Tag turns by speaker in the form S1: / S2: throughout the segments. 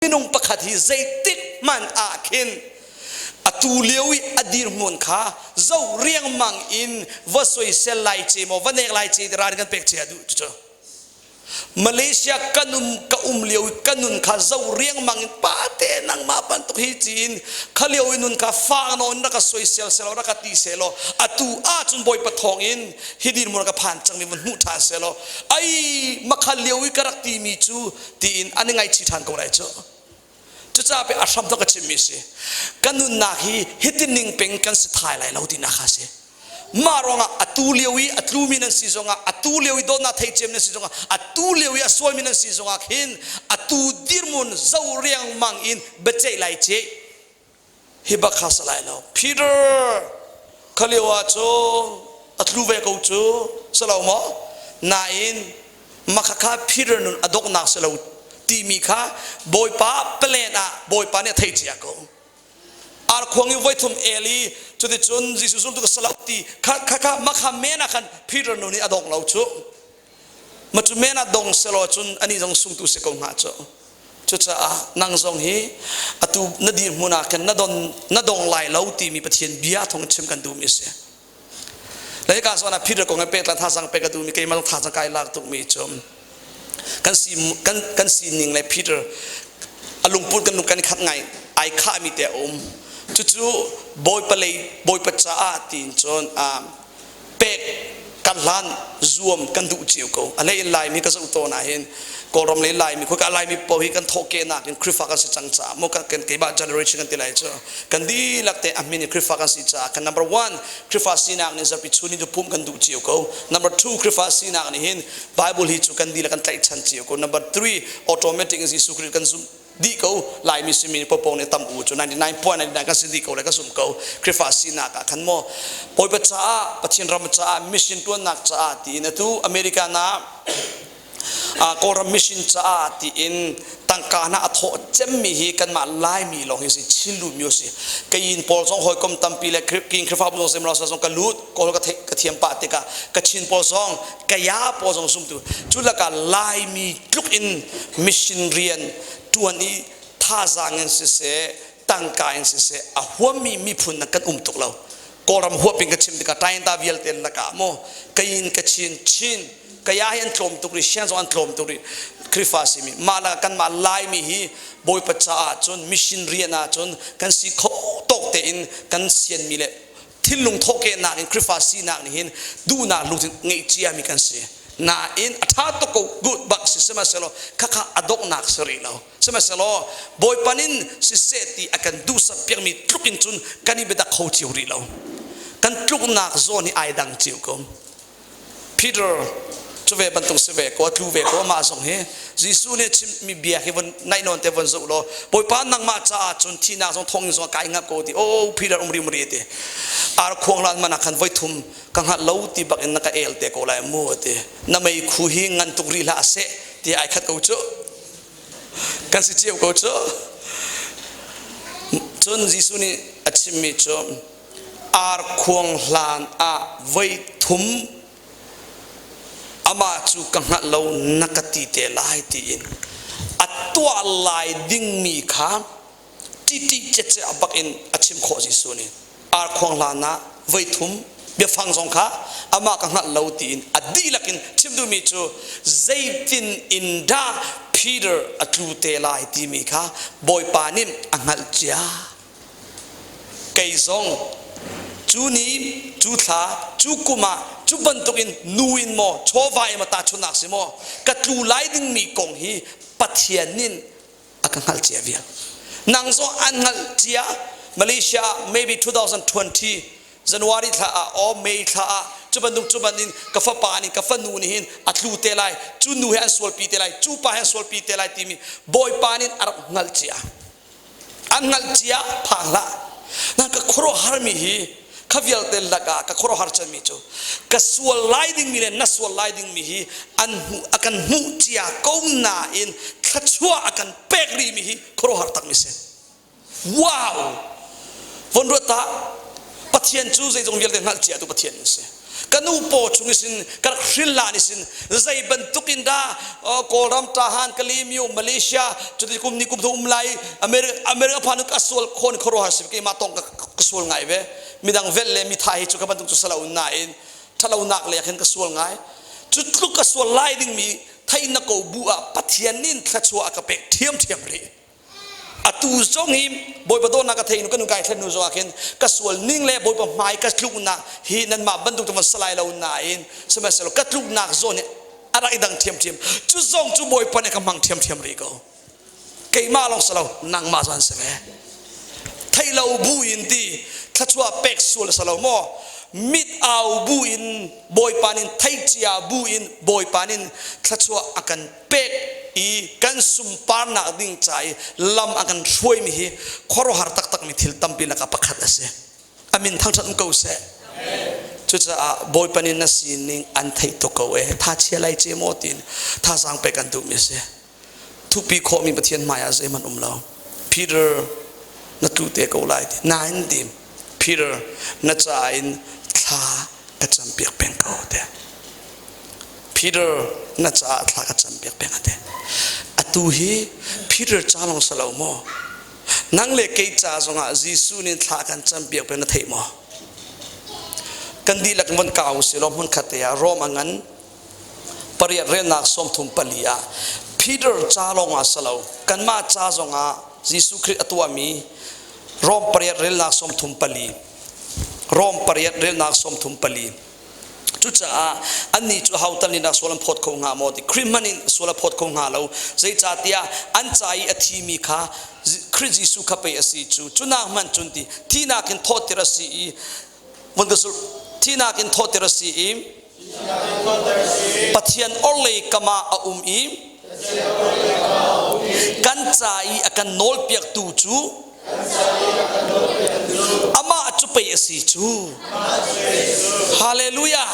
S1: Minung pakhat hi zeitik hmanh ah khin atu lio i a dirhmun kha zo riangmang in va soisel lai ce maw, va nek lai ce ti ral kan pek cia duh cu. Malaysia kan um ka um lio i ka nun kha zo riangmang in pate nangmah bantuk hi tiin kha lio i nun kha faak nawn rak ka soisel selaw, rak ka ti selaw, atu ahcun Bawipa thawng in hi dirhmun ka phan cangmi vun hmuh ṭhan selaw, ai makha lio i ka rak timi cu tiin an i ngaihchih ṭhan ko lai cu. Cucaah pei a hram ka chimmi si. Kan nunnak hi hitin ning peng kan si thai lai lo tinak kha si. Mah ruangah atu lio i a tlumi nan si zongah, atu lio i dawtnak thei ciam nan si zongah, atu lio i a sualmi nan si zongah khin atu dirhmun zo riangmang in biaceih lai ceh hi bak kha si lai lo. Peter kha lio ah cun a tlu ve ko cu si lo maw? Nain mah kha Peter nun a donghnak si lo timi kha Bawipa plan ah Bawipa nih a theih cia ko. Arkhuang i voithum el i cuticun Jesuh zultu ka si lo ti kha kha kha mah kha men ah khan Peter nun hi a dong lo cu. Ma cu men ah dong selaw cun anih zong sungtu si ko hnga cu. Cucaah nang zong hi atu na dirhmun ah khan na don na dong lai lo timi Pathian bia thawng chim kan duhmi a si. Le hika zawn ah Peter kong he pehtlai thazang pek a duhmi keimah zong thazang kai lak tukmi cu kan si kan kan sining le Peter a lungput kan lung kan i khat ngai ai khahmi te a um. Cucu Bawipa lei Bawipa caah tiin cun pek kan hlan zuam kan duh cio ko. A hlei in Laimi ka zoh tawn ah hin Kawlram lei Laimi khua ka Laimi paoh hi kan thawhkehnak in Khrihfa kan si cang caah maw kan keimah generation kan ti lai cu kan dihlak te a min in Khrihfa kan si caah kan number one Khrihfa sinak nih zarpi chun in pumh kan duh cio ko. Number two, Khrihfa sinak nih hin Bible hi cu kan dihlak kan tlaihchan cio ko. Number three, automatic in Jesuh Khrih kan zumh dih ko. Laimi simi popo nih tam u cu 99.99 kan si dih ko le ka zumh ko. Khrihfa sinak ah khan maw Bawipa caah, Pathian ram caah, mission tuannak caah tiin atu America na Kawlram mission caah tiin tangka hna a thawh cemmi hi kanmah Laimi lawng hi si, Chin lutmi si. Kayin pawl zong hawikom tampi le King Khrihfabu zong Zemlo zong ka lut Kawl ka ka thiam pah tikah Kachin pawl zong Kaya pawl zong zumtu cu lakah Laimi tluk in mission rian tuan i thazaang in siseh, tangka in siseh a huammi miphun na kan um tuk lo. Kawlram huap in ka chim tikah Tainta vialte lakah maw Kayin, Kachin, Chin, Kaya hi an tlawm tuk rih, Shan zong an tlawm tuk rih. Khrihfa simi mah la kanmah Laimi hi Bawipa caah cun mission rian ah cun kan si kho tawk tein kan sianmi le thinlung thawhkehnak in Khrihfa sinak nih hin duhnak lungthin ngeih ciami kan si. Nain a ṭha tuk ko, good bak si. Sihmanhsehlaw khakha a donghnak si rih lo. Sihmanhsehlaw Bawipa nin siseh ti a kan duhsak piakmi tluk in cun kan i biatak kho cio rih lo. Kan tluknak zawn hi ai dang cio ko. Peter cu ve bantuk si ve ko, a tlu ve ko amah zong hi. Jesuh nih chimmi bia hi von naih nawn te von zoh law, Bawipa, nangmah caah cun thihnak zong thonginn zong kai ngap ko ti. Oh Peter, um ri um ri ti. Ar khuang hlan man ah khan voi thum ka hngalh lo ti bak in na ka el te ko lai mu ti. Na meikhu hi ngan tuk rih hlah seh ti ai khat ko cu. Kan si cio ko cu. Cun Jesuh nih a chimmi cu ar khuang hlan ah voi thum amah cu ka hngalh lo na ka ti te lai tiin a tuah lai dingmi kha ṭiṭi cece bak in a chim khawh. Jesuh nih ar khuang hlan ah voi thum biafang zong kha amah ka hngalh lo tiin a dihlak in chim duhmi cu zeitin in dah Peter a tlu te lai timi kha Bawipa nih a hngalh cia. Kei zong cu ni, cu thla, cu kum ah cu bantukin nu in maw, chawva in maw, tahchunhnak si maw, ka tlu lai dingmi kong hi Pathian nih a ka hngalh cia vial. Nang zong an hngalh cia. Malaysia ah maybe 2020 January thla ah or May thla ah cu bantuk cu bantin ka fapa nih, ka fanu nih hin a tlu te lai, cu nu he an sualpi te lai, cu pa he an sualpi te lai timi Bawipa nih a rak hngalh cia. An hngalh cia phang hlah. Na ka khuaruahharmi hi kha vialte lakah ka khuaruahhar cemmi cu ka sual lai dingmi le na sual lai dingmi hi an hmuh a kan hmuh cia ko nain thluachuah a kan pek rihmi hi khuaruahhar takmi si. Wow! Von ruat ta, Pathian cu zeizong vialte hngalh cia tu Pathian an si. Ka nu paw chung isin ka rak hrin lan isin zei bantuk in dah Kawlram Tahan Kalemyo Malaysia cuti kum ni kum thum um lai America America phan ka sual khon khuaruahhar si keimah tong ka sual ngai ve. Midang velh le mitha hi cu ka bantuk cu salo nain ṭhalonak lei ah khin ka sual ngai. Cu tluk ka sual lai dingmi thei na ko bu ah Pathian nih thluachuah a ka pek ṭhiamṭhiam rih. Atu zong hi Bawipa dawtnak ka thei nu ka nu kai thlen nu zong ah khin ka sual ning le Bawipa hmai ka tluknak hi nanmah bantuk cu salai lo nain sihmanhsehlaw ka tluknak zawn hi a rak i dang ṭhiamṭhiam. Cu zong cu Bawipa nih ka hmang ṭhiamṭhiam rih ko. Keimah lawng si lo, nangmah zong an si ve. Theih lo bu in ti thluachuah pek sual a si lo maw? Mit au bu in Bawipa nih theih cia bu in Bawipa nih thluachuah a kan pek i kan sunparnak ding ca i lam a kan hruaimi hi khuaruahhar taktakmi thil tampi lakah pakhat a si. A min thangṭhat um ko seh. Cucaah Bawipa nih na sining an theih tuk ko e. Tha chia lai ce maw tiin thazaang pek an duhmi a si. Thupi khawhmi Pathian hmaiah zeihmanh um lo. Peter na tlu te ko lai ti. Nain ti Peter na ca in thla ka campiak peng ko te. Peter na caah thla ka campiak peng ate. Atu hi Peter ca lawng si lo maw? Nang le kei ca zongah Jesuh nih thla kan campiak peng na theih maw? Kan dihlak von kau si law hmun khat te ah Rom a ngan pariat relnak 34 ah Peter ca lawng ah si lo kanmah ca zongah Jesuh Khrih a tuahmi Rom pariat relnak 34 Rom pariat relnak 34 Cucaah annih cu ho tal nih dah sual an phawt kho hnga maw ti Khrih hmanh in sual a phawt kho hnga lo zeicahtiah an ca i a thimi kha Khrih Jesuh kha pei a si cu cu nak hmanh cun ti thihnak in thawhtir a si i vun ka sulh thihnak in thawhtir a si i Pathian orhlei kam ah a um i kan ca i a kan nawlpiaktu cu amah cu pei a si cu. Hallelujah!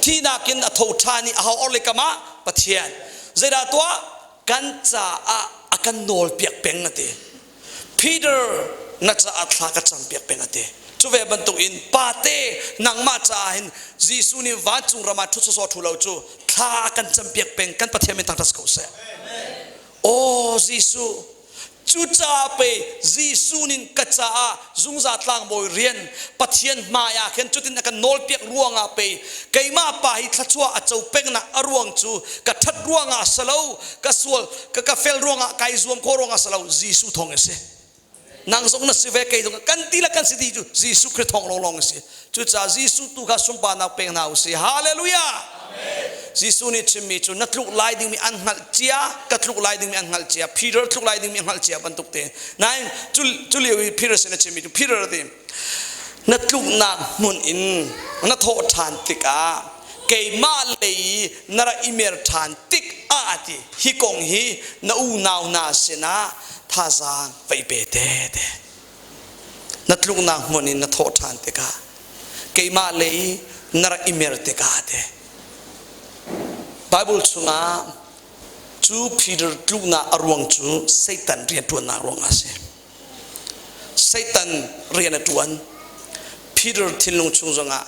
S1: Thihnak in a tho ṭhan i a ho orhlei kam ah Pathian. Zeidah tuah? Kan caah a kan nawlpiak peng a ti. Peter na caah thla ka campiak peng a ti. Cu ve bantuk in pate nangmah caah hin Jesuh nih vancung ram ah ṭhu sawsawh ṭhu lo cu thla a kan campiak peng kan Pathian min thangṭhat ko seh. Aw Jesuh cucaah pe Jesuh nih ka caah zungzal tlangbawi rian Pathian hmai ah khin cutin a kan nawlpiak ruangah pei keimah pa hi thluachuah a co pengnak a ruang cu ka ṭhat ruangah si lo ka sual ka ka fel ruangah kai zuam khawh ruangah si lo Jesuh thawng a si nang zong na si ve kei zong kan ti le kan si ti cu Jesuh Khrih thawng lawnglawng a si cucaah Jesuh tu kha sunparnak pek hna u si hallelujah Jesuh nih chimmi cu na tluk lai dingmi an hngalh cia ka tluk lai dingmi an hngalh cia Peter tluk lai dingmi an hngalh cia bantuk te nain cu lio i Peter sin a chimmi cu Peter ti na tluknak hmun in na thawh ṭhan tikah keimah lei i na rak i mer ṭhan tik ah ti hi kong hi na unau hna sinah thazaang va i pe te te na tluknak hmun in na thawh ṭhan tikah keimah lei na rak i mer tikah te Bible chungah cu Peter tluknak a ruang cu Satan rianṭuannak ruangah a si. Satan rian a ṭuan. Peter thinlung chung zongah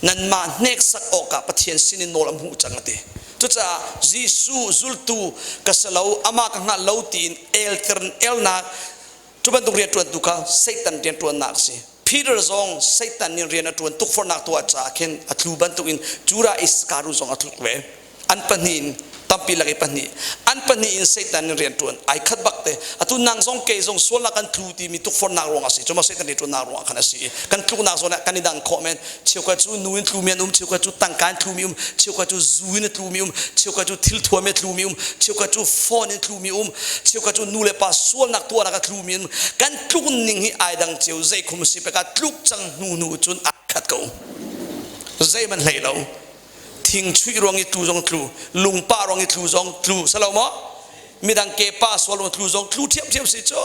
S1: nanmah hneksak awkah Pathian sinin nawl a hmuh cang a ti. Cucaah Jesuh zultu ka si lo, amah ka hngal lo tiin elter elnak cu bantuk rianṭuantu kha Satan rianṭuannak a si. Peter zong Satan nih rian a ṭuan tukforhnak tuah caah khin a tlu bantukin Judah Iskariot zong a tluk ve. An pahnih in tampi lak i pahnih an pahnih in Satan in rian ṭuan ai khat bak te. Atu nang zong kei zong sualnak kan tlu timi tukforhnak ruang a si cu ma Satan rian ṭuannak ruang ah khan a si i kan tluknak zawn ah kan i dang khawh men. Cheukhat cu nu in tlumi an um, cheukhat cu tangka in tlumi um, cheukhat cu zu in a tlumi um, cheukhat cu thil thuam in a tlumi um, cheukhat cu phone in tlumi um, cheukhat cu nu le pa sualnak tuahnak a tlumi um. Kan tluk ning hi ai dang cio. Zei khum si pek ah tluk cang hnu hnu cun ai khat ko, zeihmanh hlei lo. Thing chuih ruang i tlu zong tlu, lungpah ruang i tlu zong tlu salo maw? Midang ke pa sual ruang tlu zong tlu ṭhiamṭhiam si cu.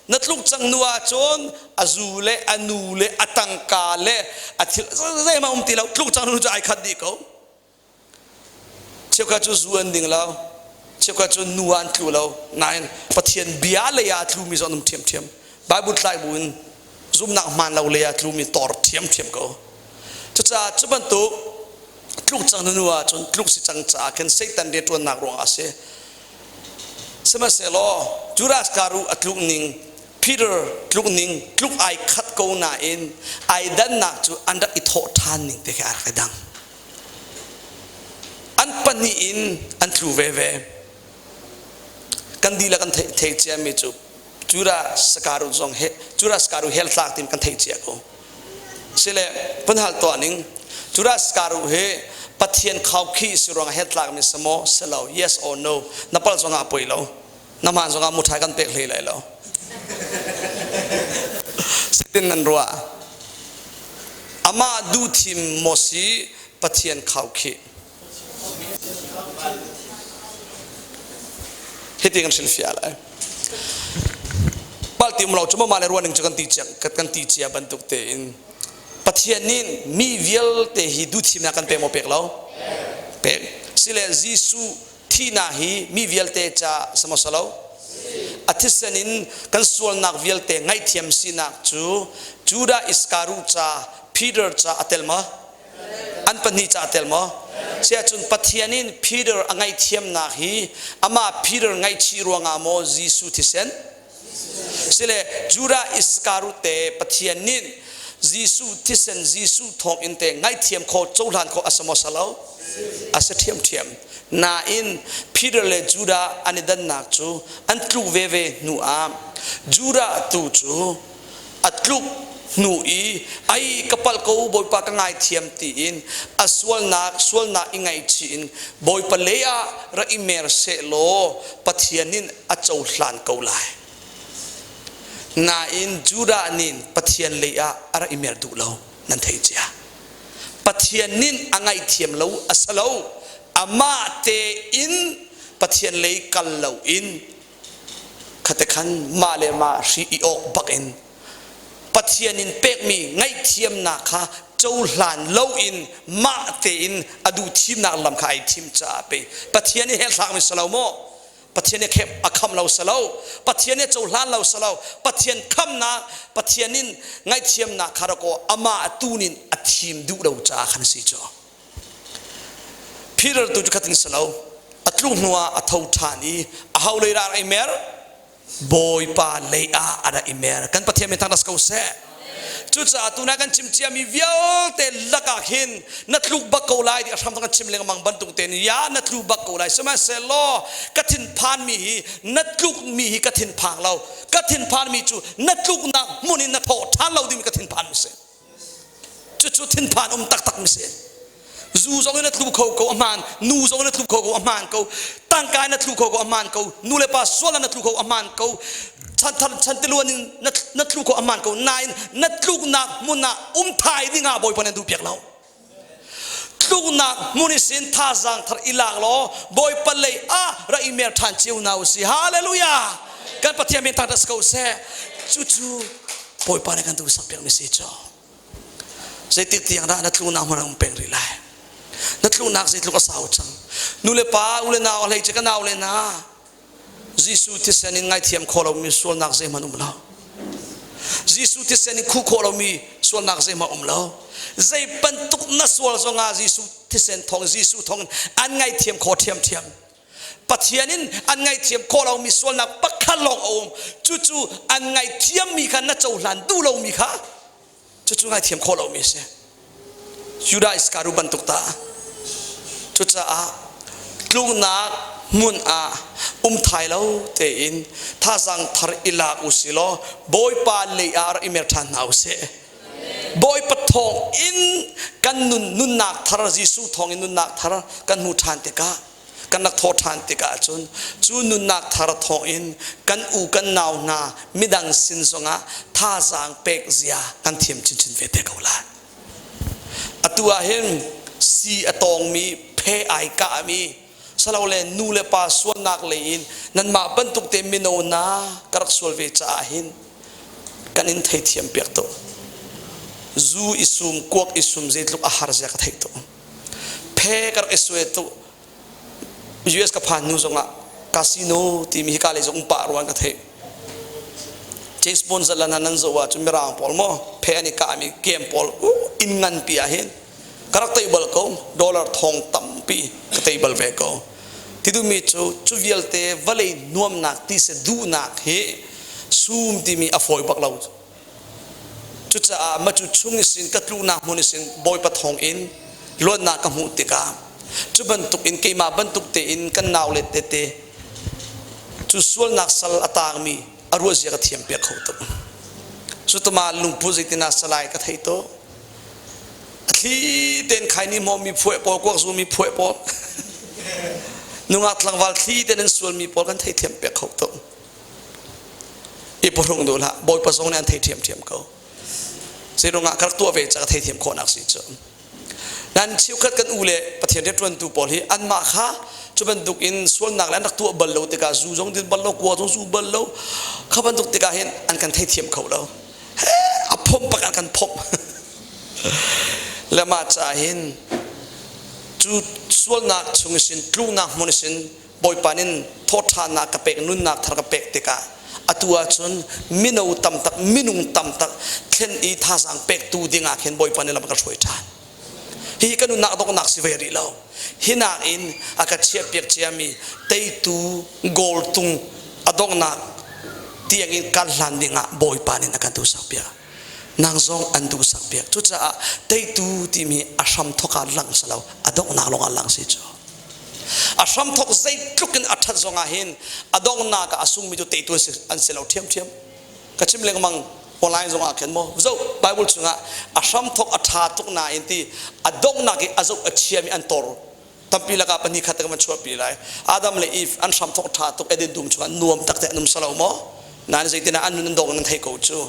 S1: Na tluk cang nu ahcun a zu le a nu le a tangka le a thil zeihmanh um ti lo. Tluk cang nu cu ai khat dih ko. Cheukhat cu zu an ding lo, cheukhat cu nu ah an tlu lo, nain Pathian bia lei ah a tlumi zong an um ṭhiamṭhiam. Bible tlai bu in zumhnak hmaan lo lei ah tlumi tor ṭhiamṭhiam ko. Cucaah cu bantuk tluk cang hnu ah cun tluk si cang caah khin Satan rianṭuannak ruangah a si. Sihmanhsehlaw Judas Karu a tluk ning Peter tluk ning tluk ai khat ko nain ai dannak cu an rak i thawh ṭhan ning te khi a rak i dang. An pahnih in an tlu veve. Kan dihlak kan theih ciami cu Judah Sakaru zong he Judah Sakaru hell tlak tin kan theih cia ko. Sile pun hal tuah ning Judah Sakaru hi Pathian khau khi si ruang hell tlak mi samo selo yes or no na pal zong ah poi lo na man zong ah muthai kan pek hlei lai lo. Sitin nan ruah amah du thim mo si Pathian khau khi Hiti kan hrilhfiah lai. Palti um lo cu mah le ruahning cu kan ti cia kan ti cia bantuk tein Pathian nih mi vialte hi duhthimnak kan pek maw pek lo? Pek. Sile Jesuh thihnak hi mi vialte ca samaw salo? A thisen in kan sualnak vialte ngaihthiam sinak cu Judah Iskarut ca Peter ca a tel maw? An pahnih ca tel maw? Siahcun Pathian in Peter a ngaihthiamnak hi amah Peter ngaihchih ruangah maw Jesuh thisen? Sile Judah Iskarut te Pathian nih Jesuh thisen Jesuh thawng in te ngaihthiam kho cohlan kho a si maw salo? A si ṭhiamṭhiam. Nain Peter le Judah an i dannak cu an tluk veve hnu ah Judah tu cu a tluk hnu i ai ka palh ko Bawipa ka ngaithiam tiin a sualnak sualnak i ngaihchih in Bawipa lei ah rak i mer sehlaw Pathian in a cohlan ko lai. Nain Judah nih Pathian lei ah a rak i mer duh lo nan thei cia. Pathian nih a ngaihthiam lo a si lo amah tein Pathian lei kal lo in Khate khan mah le mah hri i awk bak in Pathian in pekmi ngaihthiamnak kha cohlan loin mah tein a duh thimnak lam kha ai thim caah pei Pathian i hel thlakmi si lo maw? Pathian nih a kham lo si lo. Pathian nih cohlan lo si lo. Pathian khamnak, Pathian in ngaihthiamnak kha rak aw amah tunin a thim duh lo caah khan si cu. Peter tu cu khatin si lo. A tluk hnu ah a tho ṭhan i a ho lei dah a rak i mer? Bawipa lei ah a rak i mer. Kan Pathian min thangṭhat ko seh. Cucaah tunai kan chim ciami vialte lakah khin na tluk bak ko lai ti a hram kan chim lengmang bantuk tein ya na tlu bak ko lai. Sihmanhsehlaw ka thinphanmi hi na tlukmi hi ka thinphang lo. Ka thinphanmi cu na tluknak hmun in na thawh ṭhan lo ding ka thinphan si. Cucu thinphan um taktak mi si. Zu zong in a tlu kho ko a hmaan, nu zong in a tlu kho ko a hmaan ko, tangka in a tlu kho ko a hmaan ko, nu le pa sual in a tlu kho a hmaan ko, chanthar chantiluan in na tlu kho a hmaan ko. Nain na tluknak hmun ah um thai ding ah Bawipa nih an duh piak lo. Tluknak hmun i sin thazaang thar i lak law Bawipa lei ah ra i mer ṭhan cio hna u si. Hallelujah! Kan Pathian min thangṭhat si ko seh. Cucu Bawipa nih kan duhsak piakmi si cu. Zeitik tiang dah na tlunak hmun ah um peng rih lai? Na tlunak zeitluk a sau cang? Nu le pa, u le nau, a hleice ka nau le na, Jesuh thisen in ngaithiam khawh lomi sualnak zeihmanh um lo. Jesuh thisen in khuh khawh lomi sualnak zeihmanh um lo. Zei bantuk na sual zongah Jesuh thisen thawng Jesuh thawng an ngaithiam khawh ṭhiamṭhiam. Pathian in an ngaihthiam khawh lomi sualnak pakhat lawng a um. Cucu an ngaihthiammi kha na cohlan duh lomi kha cucu ngaihthiam khawh lomi a si. Judah Iskariot bantuk ta. Cucaah tluknak hmun ah um thai lo tein thazaang thar i lak u si law Bawipa lei ah rak i mer ṭhan hna u sih. Bawipa thawng in kan nun nunnak thar Jesuh thawng in nunnak thar kan hmu ṭhan tikah kan rak thawh ṭhan tikah cun cu nunnak thar thawngin kan u kan nau hna midang sin zongah thazaang pek zia kan thiam chinchin ve te ko lai. Atu ah hin si a tawngmi phe ai kahmi salole nu le pa sualnak lei in nanmah bantuk te mino na ka rak sual ve caah hin kan in theithiam piak to zu i sum kuak i sum zeitluk a har zia ka theih to phe ka rak i suai tu US ka phan hnu zongah casino timi hi ka lei zong um pah ruang ka theih James Bond zalan nan zoh ah cun mirang pawl maw phe an i kahmi game pawl in ngan pi ah hin. Ka rak tei bal ko. Dollar thong tampi ka tei bal ve ko. Ti duhmi cu, cu vialte vawlei nuamnak ti se duhnak hi sum timi a fawi bak lo. Cucaah macu chung isin ka tlunak hmun isin Bawipa thawng in luatnak ka hmuh tikah, cu bantuk in keimah bantuk tein kan nau le tete cu sualnak sal a tangmi a ruahzia ka thiam piak kho tuk. Cutama lungput zeitinah salai ka thei to. A thli ten khai ni maw mi phuai pawl, kuak zu mi phuai pawl, nungak tlangval thli ten an sual mi pawl kan thei thiam piak kho tuk. I phuhrung duh hlah, Bawipa zong nih an thei ṭhiamṭhiam ko. Zeiruangah ka rak tuah ve ca ka theithiam khawhnak si cu. Nan cheukhat kan u le Pathian rianṭuantu pawl hi anmah kha cu bantuk in sualnak le an rak tuah bal lo tikah, zu zong din bal lo, kua zong zu bal lo kha bantuk tikah hin an kan theithiam kho lo. He a phomh bak, an kan phomh le mah caah hin cu sualnak chung sin, tluknak hmun sin Bawipa nin thawṭhannak ka pek, nunnak thar ka pek tikah atu ahcun mino tamtak, minung tamtak thlen i thazaang pektu dingah khin Bawipa nih lam ka hruai ṭhan. Hihi ka nunnak donghnak si ve rih lo. Hi nakin a ka chiahpiak ciami teitu goal tung a donghnak tiangin kal hlan dingah Bawipa nih a kan duhsak piak. Nang zong an duhsak piak. Cucaah teitu timi a hram thawk ah lang si lo, a donghnak lawng ah lang si cu. A hramthawk zeitluk in a ṭhat zongah hin a donghnak ah a sungmi cu teitu an si lo ṭhiamṭhiam. Ka chim lengmang online zongah khin maw, zoh, Bible chungah a hramthawk a ṭha tuk nain ti a donghnak i a zoh a chiami an tor tampi lakah pahnih khat kan van chuahpi lai. Adam le Eve an hramthawk ṭha tuk, Eden dum chungah nuam tak te an um salo maw? Nain zeitin ah an nun an dong, nan thei ko cu.